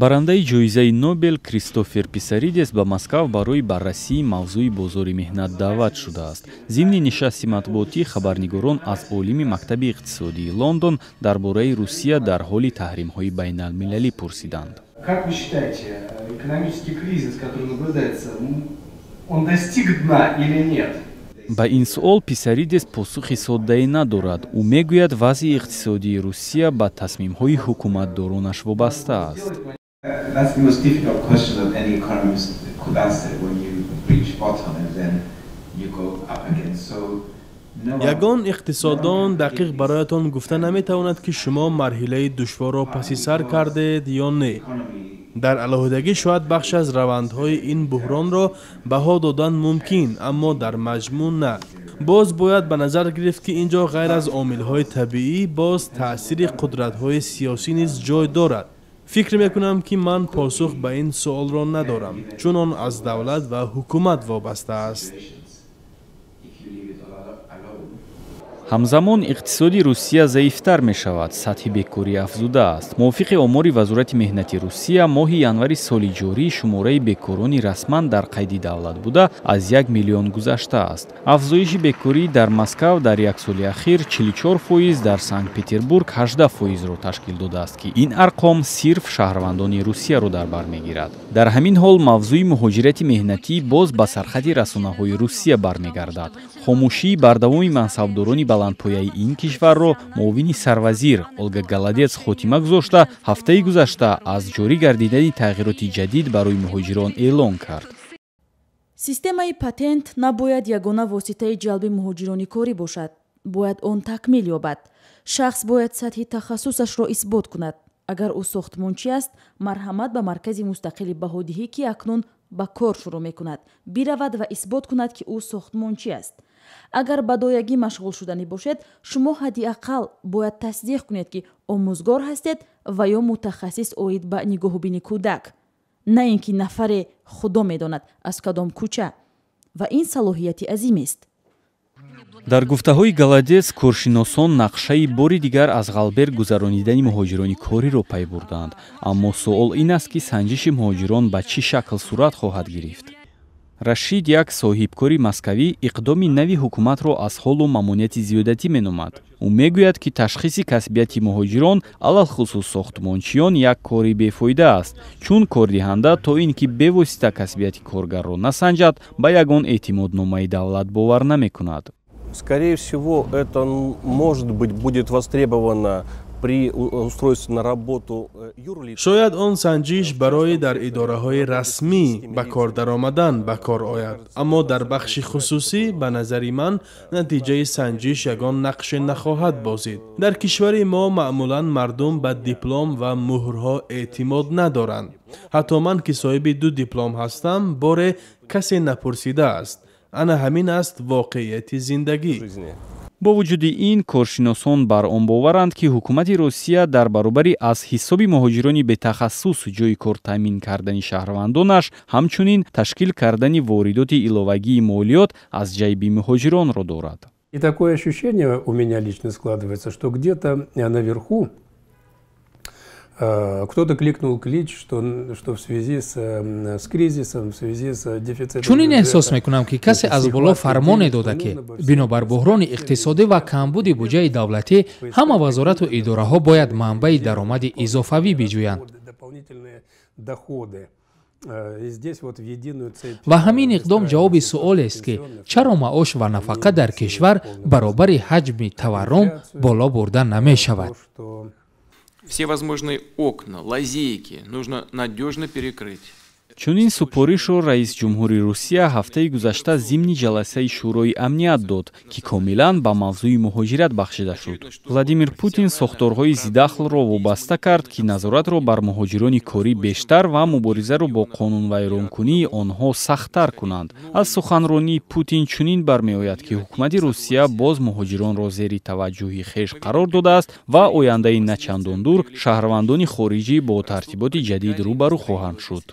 Барандаи ҷоизаи Нобел Кристофер Писаридес ба Москав барои баррасии мавзӯи бозори меҳнат даъват шудааст. Зимни нишасти матбуотӣ хабарнигорон аз олими мактаби иқтисодии Лондон дар бораи Русия дар ҳоли таҳримҳои байналмилалӣ пурсиданд. Как вы считаете, экономический кризис, который наблюдается, он достиг дна или нет? Ба ин суол Писаридес посухи соддае надорад. Ӯ мегӯяд, вазъи иқтисодии Русия ба тасмимҳои ҳукуматдоронаш вобаста аст. That's the most difficult question that any economist could answer, when you reach bottom and then you go up again. So Ягон иқтисоддон дақиқ бароятон гуфта наметавонад, ки шумо марҳилаи душворро паси сар кардед ё не. Дар алоҳидагӣ шояд бахш аз равандҳои ин буҳронро баҳо додан мумкин, аммо дар маҷмӯъ на. Боз бояд ба назар гирифт, ки ин ҷо ғайр аз омилҳои табиӣ боз таъсири қудратҳои сиёсӣ низ ҷой дорад. Фикр мекунам, ки ман посух ба ин суолро надорам, чун он аз давлат ва ҳукумат вобаста аст. Ҳамзамон иқтисоди Русия заифтар мешавад, сатҳи бекорӣ афзудааст. Мувофиқи омори Вазорати меҳнати Русия, моҳи январи соли ҷорӣ шумораи бекорони расман дар қайди давлат буда аз 1 миллион гузаштааст. Афзоиши бекорӣ дар Москав дар як соли ахир 44%, дар Санкт Петербург 18 фоизро ташкил додааст, ки ин арқом сирф шаҳрвандони Русияро дар бар мегирад. Дар ҳамин ҳол мавзӯи муҳоҷирати меҳнатӣ боз ба сархати расонаҳои Русия бармегардад. Хомӯшии бардавоми мансабдорони баландпояи ин кишварро муовини сарвазир Олга Голодец хотима гузошта, ҳафтаи гузашта аз ҷорӣ гардидани тағйироти ҷадид барои муҳоҷирон эълон кард. Системаи патент набояд ягона воситаи ҷалби муҳоҷирони корӣ бошад, бояд он такмил ёбад. Шахс бояд сатҳи тахассусашро исбот кунад. Агар ӯ сохтмончӣ аст, марҳамат ба маркази мустақили баҳодиҳӣ, ки акнун ба кор шурӯъ мекунад, биравад ва исбот кунад, ки ӯ сохтмончӣ аст. Агар ба доягӣ машғул шуданӣ бошед, шумо ҳадди ақал бояд тасдиқ кунед, ки омӯзгор ҳастед ва ё мутахассис оид ба нигоҳубини кӯдак, на ин ки нафаре худо медонад аз кадом кӯча. Ва ин салоҳияти азимест. Дар гуфтаҳои Голодец, коршиносон нақшаи бори дигар аз ғалбер гузаронидани муҳоҷирони кориро пай бурданд, аммо суол ин аст, ки санҷиши муҳоҷирон ба чӣ шакл сурат хоҳад гирифт. Рашид, як соҳибкори москавӣ, иқдоми нави ҳукуматро аз ҳолу мамонияти зиёдатӣ меномад. Ӯ мегӯяд, ки ташхиси касбияти муҳоҷирон, алалхусус сохтмончиён, як кори бефоида аст, чун кордиҳанда то ин ки бевосита касбияти коргарро насанҷад, ба ягон эътимодномаи давлат бовар намекунад. Скорее всего, это, может быть, будет востребовано при устройстве на работу юрлиц. Шояд он санҷиш барои дар идораҳои расмӣ ба кор даромадан ба кор ояд, аммо дар бахши хусусӣ, ба назари ман, натиҷаи санҷиш ягон нақше нахоҳад бозид. Дар кишвари мо маъмулан мардум ба диплом ва муҳрҳо эътимод надоранд. Ҳатто ман, ки соҳиби ду диплом ҳастам, боре касе напурсидааст. Ана ҳамин аст воқеияти зиндагӣ. Бо вуҷуди ин, коршиносон бар он боваранд, ки ҳукумати Русия дар баробари аз ҳисоби муҳоҷирони бетахассус ҷойи кор таъмин кардани шаҳрвандонаш, ҳамчунин ташкил кардани воридоти иловагии молиёт аз ҷайби муҳоҷиронро дорад. И такое ощущение у меня лично складывается, что где-то наверху кто-то кликнул клич, что в связи с кризисом, в связи с дефицитом. Чунин эҳсос мекунам, ки касе аз боло фармоне дода, ки бинобар буҳрони иқтисодӣ ва камбуди буҷаи давлатӣ ҳама вазорату идораҳо бояд манбаи даромади изофавӣ биҷӯянд. Доходы. Ва ҳамин иқдом ҷавоби суолест, ки чаро маош ва нафақа дар кишвар баробари ҳаҷми таваррум боло бурда намешавад. Все возможные окна, лазейки нужно надежно перекрыть. Чунин супоришро раисҷумҳури Русия ҳафтаи гузашта зимни ҷаласаи Шӯрои амният дод, ки комилан ба мавзӯи муҳоҷират бахшида шуд. Владимир Путин сохторҳои зидахлро вобаста кард, ки назоратро бар муҳоҷирони корӣ бештар ва муборизаро бо қонунвайронкунии онҳо сахттар кунанд. Аз суханронии Путин чунин бармеояд, ки ҳукумати Русия боз муҳоҷиронро зери таваҷҷӯҳи хеш қарор додааст ва ояндаи начандон дур шаҳрвандони хориҷӣ бо тартиботи ҷадид рӯ ба рӯ хоҳанд шуд.